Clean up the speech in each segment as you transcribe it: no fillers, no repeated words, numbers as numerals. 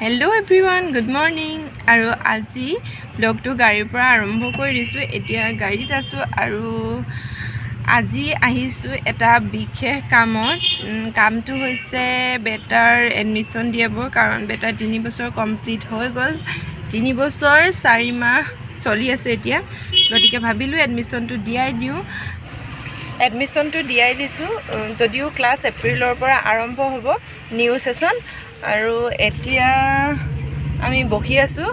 Hello' everyone, good morning. আৰু আজি ব্লগটো গাড়ীৰ পৰা আৰম্ভ কৰি দিছোঁ। এতিয়া গাড়ীত আছোঁ আৰু আজি আহিছোঁ এটা বিশেষ কামত। কামটো হৈছে বেটাৰ এডমিশ্যন দিয়াব, কাৰণ বেটাৰ 3 বছৰ কমপ্লিট হৈ গ'ল। 3 বছৰ 4 মাহ চলি আছে এতিয়া। গতিকে ভাবিলোঁ এডমিশ্যনটো দিয়াই দিওঁ। এডমিশ্যনটো দিয়াই দিছোঁ যদিও ক্লাছ এপ্ৰিলৰ পৰা আৰম্ভ হ'ব, নিউ ছেশ্যন। আৰু এতিয়া আমি বহি আছোঁ।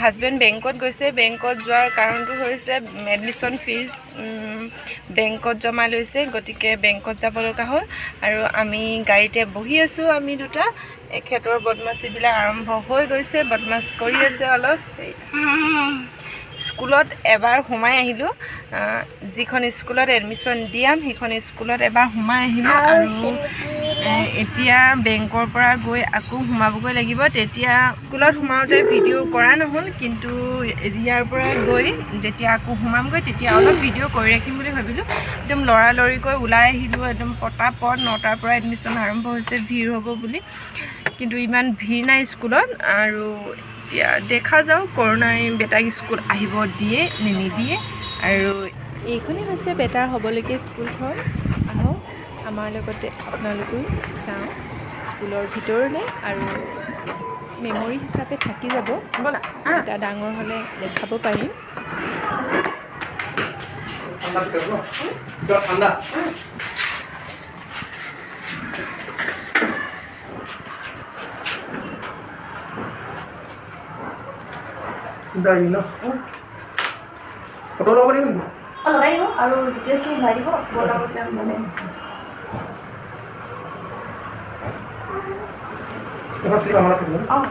হাজবেণ্ড বেংকত গৈছে। বেংকত যোৱাৰ কাৰণটো হৈছে এডমিশ্যন ফিজ বেংকত জমা লৈছে, গতিকে বেংকত যাব লগা হ'ল। আৰু আমি গাড়ীতে বহি আছোঁ আমি দুটা। এখেতৰ বদমাচীবিলাক আৰম্ভ হৈ গৈছে, বদমাছ কৰি আছে অলপ। স্কুলত এবাৰ সোমাই আহিলোঁ। যিখন স্কুলত এডমিশ্যন দিয়াম, সেইখন স্কুলত এবাৰ সোমাই আহিলোঁ আৰু এতিয়া বেংকৰ পৰা গৈ আকৌ সোমাবগৈ লাগিব। তেতিয়া স্কুলত সোমাওঁতে ভিডিঅ' কৰা নহ'ল, কিন্তু ইয়াৰ পৰা গৈ যেতিয়া আকৌ সোমামগৈ, তেতিয়া অলপ ভিডিঅ' কৰি ৰাখিম বুলি ভাবিলোঁ। একদম লৰালৰিকৈ ওলাই আহিলোঁ, একদম পটাপট। 9টাৰ পৰা এডমিশ্যন আৰম্ভ হৈছে, ভিৰ হ'ব বুলি, কিন্তু ইমান ভিৰ নাই স্কুলত। আৰু এতিয়া দেখা যাওক কৰোণাই বেটাক স্কুল আহিব দিয়ে নে নিদিয়ে। আৰু এইখনেই হৈছে বেটাৰ হ'বলগীয়া স্কুলখন। আহক, আমাৰ লগতে আপোনালোকো যাওঁ স্কুলৰ ভিতৰলৈ আৰু মেমৰি হিচাপে থাকি যাব। এটা ডাঙৰ হ'লে দেখাব পাৰিম। ঠাণ্ডা ভিতৰত ন? ভিতৰত ঠাণ্ডা। চিন্তা আহিল ন? ফটো ল'ব পাৰিম নেকি? অঁ, লগাই দিব আৰু ডিটেইলছখিনি ভৰাই দিব বনাব মানে। এখন শ্লিপ আমাৰ থাকিব। অঁ।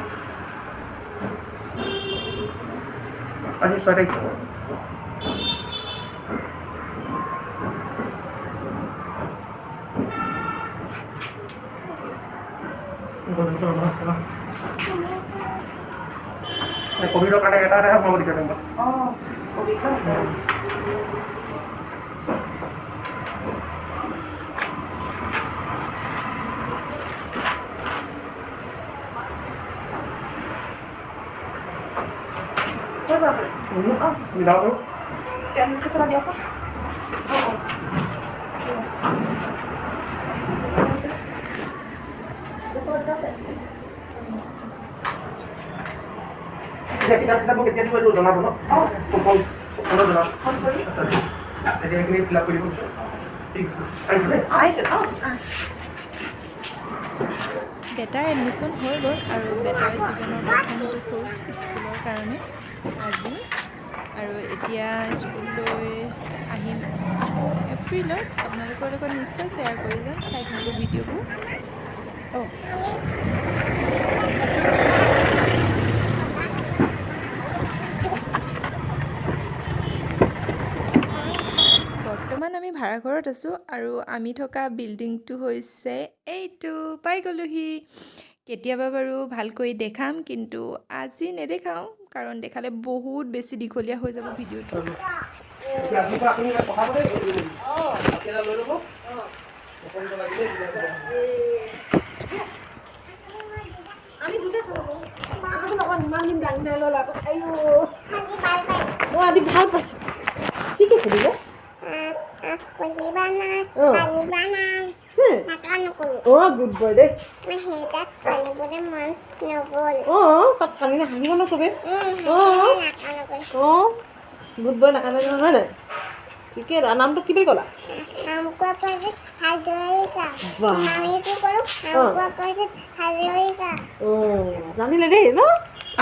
আজি 6 তাৰিখ। ক'ভিডৰ কাৰণে এটা এটাহে সোমাব দিছে বেংকত। অঁ, ক'ভিডৰ। মিলাব পাৰোঁ। দিয়াচোন। এতিয়া কিতাপ চিতাপবোৰ কেতিয়া দিব এইটো জনাব ন? ফোন ফোনত জনাব। এতিয়া সেইখিনি ফিল আপ কৰি দিব। ঠিক আছে, আহিছোঁ দেই। আহিছোঁ। অঁ, বেটাৰ এডমিশ্যন হৈ গ'ল আৰু বেটাৰ জীৱনৰ প্ৰথমটো খোজ স্কুলৰ কাৰণে আজি। আৰু এতিয়া স্কুললৈ আহিম এপ্ৰিলত। আপোনালোকৰ লগত নিশ্চয় শ্বেয়াৰ কৰি যাম। চাই থাকিব ভিডিঅ'বোৰ। অঁ। বৰ্তমান আমি ভাড়াঘৰত আছোঁ আৰু আমি থকা বিল্ডিংটো হৈছে এইটো। পাই গ'লোহি। কেতিয়াবা বাৰু ভালকৈ দেখাম, কিন্তু আজি নেদেখাওঁ, কাৰণ দেখালে বহুত বেছি দীঘলীয়া হৈ যাব ভিডিঅ'টো। এতিয়া আজিৰ পৰা আপুনি ইয়াত কথা পাতে, এটা লৈ ল'ব। ডকুমেণ্ট লাগিলে দিলে হ'ব। আমি দুটাই খাব পাৰোঁ। অকণ ইমান দিন দাঙি দাঙি ল'লা আকৌ। আইঅ, মই আজি ভাল পাইছোঁ। কি কি সুধিলে? পঢ়িবা নাই। অঁ। কান্দিবা নাই। নাকান্দো। অঁ, গুড বয় দেই। মই সেই তাত কান্দিবলৈ মন নগ'ল। অঁ, তাত কান্দিলে হাঁহিব ন চবেই। সেইকাৰণে নাকান্দো। অঁ, গুড বয়, নাকান্দে নহয় নাই। ঠিকে আছে। আৰু নামটো কি বুলি ক'লা? নাম কোৱা পাছত হাজৰিকা। বাহ। মামীকো ক'লো, নাম কোৱা পাছত হাজৰিকা। অঁ, জানিলে দেই ন।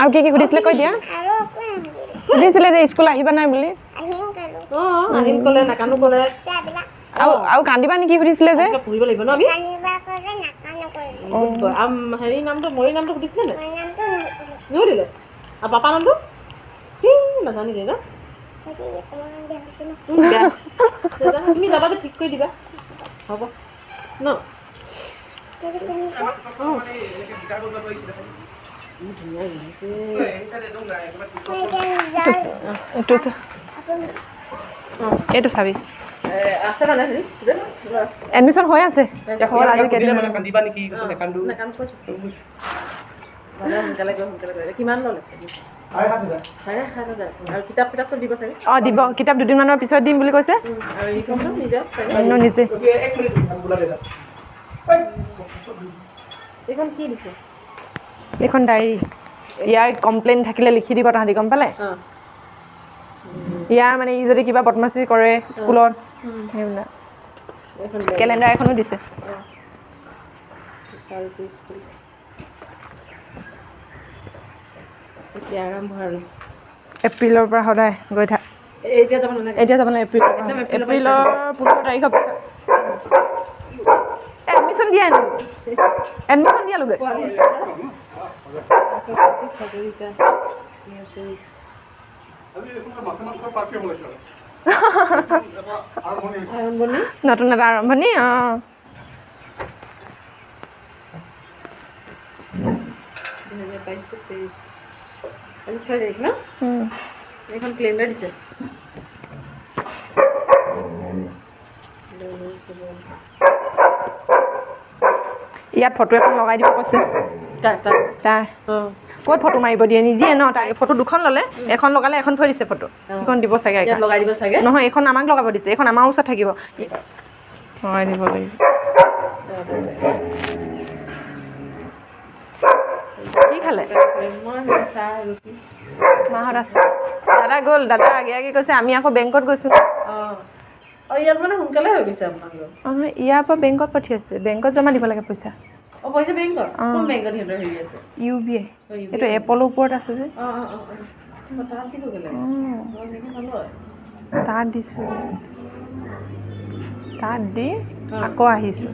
আৰু কি কি সুধিছিলে কৈ দিয়া। আৰু একো নুসুধিলে। সুধিছিলে যে স্কুল আহিবা নাই বুলি। আহিম ক'লো। অঁ, আহিম ক'লে, নাকান্দো ক'লে। চাবিলাক। আৰু কান্দিবা নেকি সুধিছিলে যে। কিবা পঢ়িব লাগিব ন আমি। কান্দিবা ক'লে, নাকান্দো ক'লে। Good boy. আৰু হেৰি নামটো, মৰিৰ নামটো সুধিছিলে নাই? মোৰ নামটো নুসুধিলে। নুসুধিলে। আৰু পাপা নামটো কি নাজানিলে ন? সেইটো অকণমান বেয়া হৈছে ন? বেয়া হৈছে। নাজানো, তুমি যাবা যে ঠিক কৰি দিবা, হ'ব ন? সেইটো কেনেকুৱা? অঁ। এনেকৈ গীটাৰ বজোৱাটো আহিছিলে। ধুনীয়া বনাইছে। এই চাইডে একদম নাই, একেবাৰে পিছত। মই এতিয়া নিজৰ এইটো এইটো চাবি। আছে মানে হেৰি ষ্টুডেণ্ট? এডমিশ্যন হৈ আছে, হ'ল আজি সুধিলে কেইদিন। মানে কান্দিবা নেকি? কৈছে, নাকান্দো। নাকান্দো কৈছোঁ। সোনকালে গৈ সোনকালে গৈ। কিমান ল'লে? ৭,৫০০। ৭,৫০০। আৰু কিতাপ চিতাপ চব দিব চাগে? অঁ, দিব। কিতাপ দুদিনমানৰ পিছত দিম বুলি কৈছে। আৰু ইউনিফৰ্মটো নিজৰ? নিজে। এক মিনিট। এইখন কি দিছে? এইখন ডায়েৰী। ইয়াৰ কমপ্লেইন থাকিলে লিখি দিব তাহাঁতি, গম পালে? ইয়াৰ মানে ই যদি কিবা বদমাচি কৰে স্কুলত, সেইবিলাক। কেলেণ্ডাৰ এখনো দিছে। এপ্ৰিলৰ পৰা সদায় গৈ থাক। এতিয়া যাব নালাগে। এতিয়া যাব নালাগে। এপ্ৰিলৰ 15 তাৰিখৰ পিছত। এডমিশ্যন দিয়া আনিলোঁ, এডমিশ্যন দিয়ালোগৈ। নতুন এটা আৰম্ভণি। অঁ, 2022-23, আজি 6 তাৰিখ ন? এইখন কেলেণ্ডাৰ দিছে। ইয়াত ফটো এখন লগাই দিব কৈছে। তাৰ ক'ত ফটো মাৰিব দিয়ে নিদিয়ে ন? তাই ফটো দুখন ল'লে, এখন লগালে, এখন থৈ দিছে। ফটো এখন দিব চাগে। লগাই দিব চাগে। নহয়, এইখন আমাক লগাব দিছে। এইখন আমাৰ ওচৰত থাকিব, লগাই দিব লাগিব। কি খালে? মাহঁত আছে, দাদা গ'ল। দাদা আগে আগে গৈছে, আমি আকৌ বেংকত গৈছোঁ। অঁ, ইয়াত মানে সোনকালে হৈ গৈছে আপোনালোকৰ? অঁ, নহয়, ইয়াৰ পৰা বেংকত পঠিয়াইছে। বেংকত জমা দিব লাগে পইচা। অঁ, পইচা বেংকত? কোন বেংকত সিহঁতৰ হেৰি আছে? ইউ বি আই। এইটো এপলৰ ওপৰত আছে যে। অঁ অঁ অঁ, তাত দিবগৈ লাগে। তাত দিছোঁ, তাত দি আকৌ আহিছোঁ।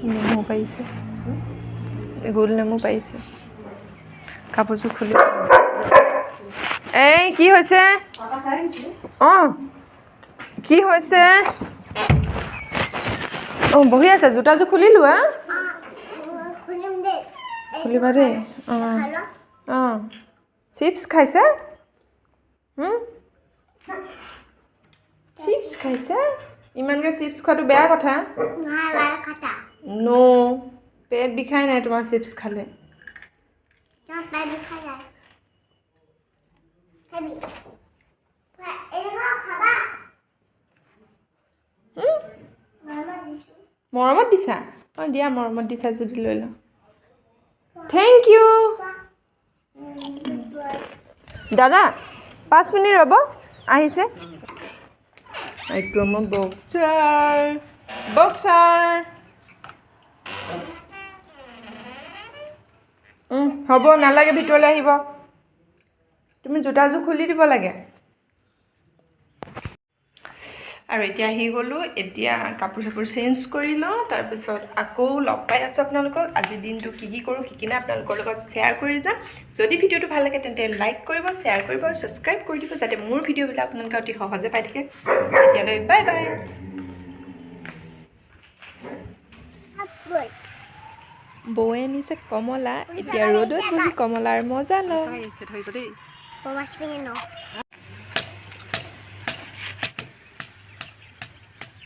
নেমু পাৰিছে, গোল নেমু পাৰিছে। কাপোৰযোৰ খুলি। এই কি হৈছে? অঁ, কি হৈছে? অঁ, বহি আছে। জোতাযোৰ খুলি লোৱা। খুলিবা দেই। অঁ অঁ, চিপছ খাইছে? চিপছ খাইছে? ইমানকৈ চিপছ খোৱাটো বেয়া কথা। ন' পেট বিষাই নাই তোমাৰ চিপছ খালে? মৰমত দিছা? অঁ, দিয়া, মৰমত দিছা যদি লৈ লওঁ। Thank you দাদা। 5 মিনিট ৰ'ব, আহিছে। এইটো আমাৰ বক্সাৰ, বক্সাৰ। হ'ব, নালাগে ভিতৰলৈ আহিব। তুমি জোতাযোৰ খুলি দিব লাগে। আৰু এতিয়া আহি গ'লোঁ। এতিয়া কাপোৰ চাপোৰ চেঞ্জ কৰি লওঁ, তাৰপিছত আকৌ লগ পাই আছোঁ আপোনালোকক। আজিৰ দিনটো কি কি কৰোঁ কি কি নাই আপোনালোকৰ লগত শ্বেয়াৰ কৰি যাম। যদি ভিডিঅ'টো ভাল লাগে তেন্তে লাইক কৰিব, শ্বেয়াৰ কৰিব আৰু ছাবস্ক্ৰাইব কৰি দিব, যাতে মোৰ ভিডিঅ'বিলাক আপোনালোকে অতি সহজে পাই থাকে। এতিয়ালৈ বাই বাই। বৌয়ে আনিছে কমলা। এতিয়া ৰ'দত বহি কমলাৰ মজা লওঁ।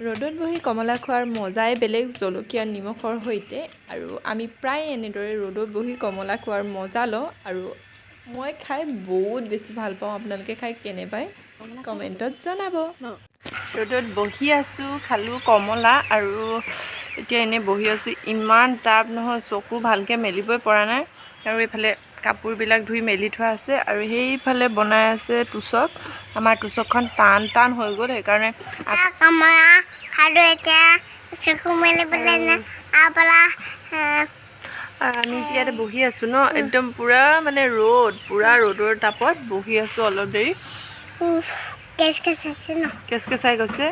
ৰ'দত বহি কমলা খোৱাৰ মজাই বেলেগ, জলকীয়া নিমখৰ সৈতে। আৰু আমি প্ৰায় এনেদৰে ৰ'দত বহি কমলা খোৱাৰ মজা লওঁ আৰু মই খাই বহুত বেছি ভাল পাওঁ। আপোনালোকে খাই কেনে পায় কমেণ্টত জনাব। ৰ'দত বহি আছোঁ, খালোঁ কমলা আৰু এতিয়া এনেই বহি আছোঁ। ইমান তাপ নহয়, চকু ভালকৈ মেলিবই পৰা নাই। আৰু এইফালে কাপোৰবিলাক ধুই মেলি থোৱা আছে আৰু সেইফালে বনাই আছে তুচক। আমাৰ তুচকখন টান টান হৈ গ'ল, সেইকাৰণে আমি ইয়াতে বহি আছোঁ ন, একদম পূৰা মানে ৰ'দ, পূৰা ৰ'দৰ তাপত বহি আছোঁ অলপ দেৰি। কেচ কেচাই গৈছে।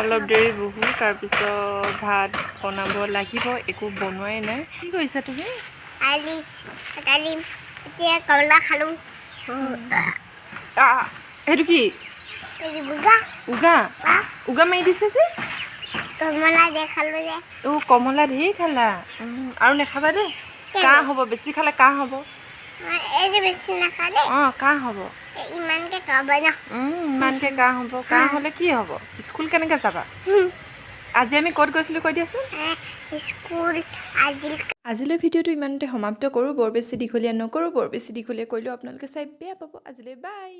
অলপ দেৰি বহোঁ, তাৰপিছত ভাত বনাব লাগিব। একো বনোৱাই নাই। কি কৰিছা তুমি? সেইটো কি? উগা উগা মাৰি দিছে যে। অ', কমলা ধেৰ খালা। আৰু নাখাবা দেই, কাহ হ'ব। বেছি খালে কাহ হ'ব। অঁ, কাহ হ'ব। ইমানকৈ কাহ হ'ব। কাহ হ'লে কি হ'ব? স্কুল কেনেকৈ যাবা? আজি আমি ক'ত গৈছিলোঁ কৈ দিয়াচোন। স্কুল আজি। আজিলৈ ভিডিঅ'টো ইমানতে সমাপ্ত কৰোঁ। বৰ বেছি দীঘলীয়া নকৰোঁ। বৰ বেছি দীঘলীয়া কৰিলেও আপোনালোকে চাই বেয়া পাব। আজিলৈ বাই।